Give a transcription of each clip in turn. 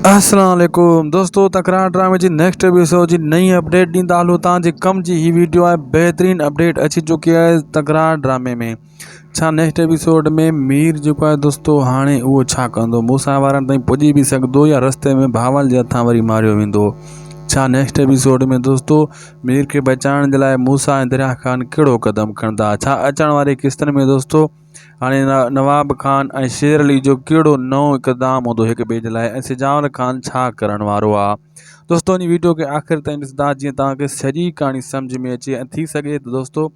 السلام عليڪم دوستو تڪرار ڊرامي جي نيڪسٽ ايپيسوڊ جي نئين اپڊيٽ ڏيندا هلو تان جي ڪم جي هي ويڊيو آهي بهترين اپڊيٽ اچي چڪي آهي تڪرار ڊرامي ۾ ڇا نيڪسٽ ايپيسوڊ ۾ مير جيڪو آهي دوستو هاڻي اهو ڇا ڪندو موسا وارن تائين پڄي به سگهندو يا رستي ۾ بهاول جي هٿان وري ماريو ويندو ڇا نيڪسٽ ايپيسوڊ ۾ دوستو مير کي بچائڻ جي لاء موسا ۽ دريا خان ڪهڙو قدم کڻندا ڇا اچڻ واري قسطن ۾ دوستو هاڻي نواب خان ۽ شير علي جو ڪهڙو نئون اقدام هوندو هڪ ٻئي جي لاء ۽ سجاول خان ڇا ڪرڻ وارو آ دوستو ان ويڊيو کي آخر تائين ڏسندا جيئن توهان کي سڄي ڪهاڻي سمجھ ۾ اچي ۽ ٿي سگهي ته دوستو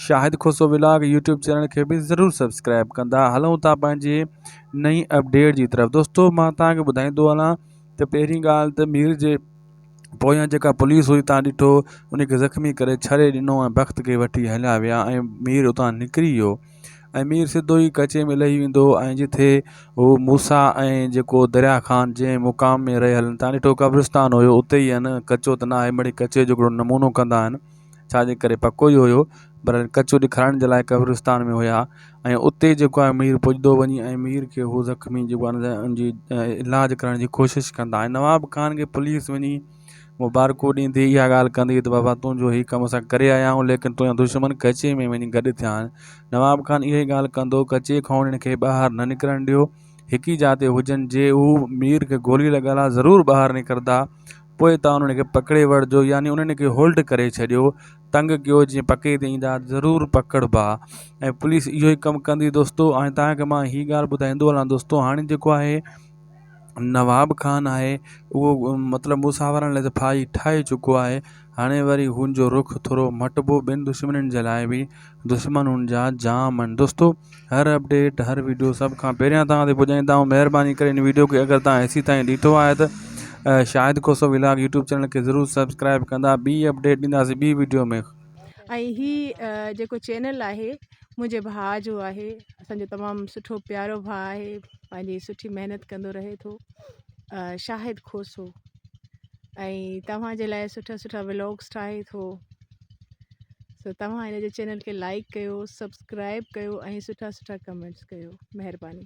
Shahid Khoso vlog YouTube channel کي به ضرور سبسڪرائب ڪندا هلون ٿا پنهنجي نئين اپڊيٽ جي طرف دوستو مان توهان کي ٻڌائيندو هلان ته پهرين ڳالهه ته مير جي پويان جيڪا پوليس هئي تان ڏٺو ان کي زخمي ڪري ڇڏي ڏنو ۽ بخت کي وٺي هليا ويا ۽ مير اتان نڪري ويو ۽ مير سڌو ئي ڪچي ۾ لهي ويندو ۽ جتي هو موسيٰ ۽ جيڪو دريا خان جنهن مقام ۾ رهيل تان ڏٺو قبرستان هيو اتي ئي آهن ڪچو ته ناهي مڙئي ڪچي جو هڪڙو نمونو ڪندا آهن ڇا جي ڪري پڪو ئي هيو پر ڪچو ڏيکارڻ جي لاء قبرستان ۾ هيا ۽ اتي جيڪو آهي مير پڄندو وڃي ۽ مير کي هو زخمي جيڪو آهي ان جي علاج ڪرڻ جي ڪوشش ڪندا ۽ نواب خان کي پوليس وڃي مبارڪون ڏيندي اها ڳالهه ڪندي ته بابا تنهنجو هي ڪم اسان ڪري آيا آهيون ليڪن تنهنجا دشمن ڪچي ۾ وڃي گڏ ٿيا آهن نواب خان اها ئي ڳالهه ڪندو ڪچي کان انهن کي ٻاهر نه نڪرڻ ڏيو هڪ ئي جاء تي هجن جي هو مير کي گولي لڳل آهي ضرور ٻاهر نڪرندا پوء توهان انهن کي پڪڙي وٺجو يعني انهن کي هولڊ ڪري ڇڏيو تنگ ڪيو جيئن پڪي تي ايندا ضرور پڪڙبا ۽ پوليس اهو ئي ڪم ڪندي دوستو ۽ توهان کي مان هي ڳالهه ٻڌائيندو هلان دوستو هاڻي جيڪو آهي نواب خان آهي اهو مطلب مسافرن لاء ته ڦاهي ٺاهي چڪو آهي هاڻي وري هن جو رخ ٿورو مٽبو ٻين دشمنن جي لاء به دشمن هن جا جام آهن دوستو هر اپڊيٽ هر ويڊيو سڀ کان پهريان توهان تي پڄائيندا آهيون مهرباني ڪري هن ويڊيو کي اگر توهان هيسي تائين ڏٺو آهي ته Shahid Khoso vlog YouTube channel کي ضرور سبسڪرائب ڪندا ٻي اپڊيٽ ڏينداسين ٻي ويڊيو ۾. ۽ هي جيڪو چينل آهي منهنجي ڀاء جو آهي اسان جو تمام سٺو پيارو ڀاء آهي پنهنجي سٺي محنت ڪندو رهي ٿو شاهد کوسو ۽ توهان جي لاء سٺا سٺا ولاگس ٺاهي ٿو سو توهان هن جي چينل کي لائڪ ڪيو سبسڪرائب ڪيو ۽ سٺا سٺا ڪمينٽس ڪيو مهرباني.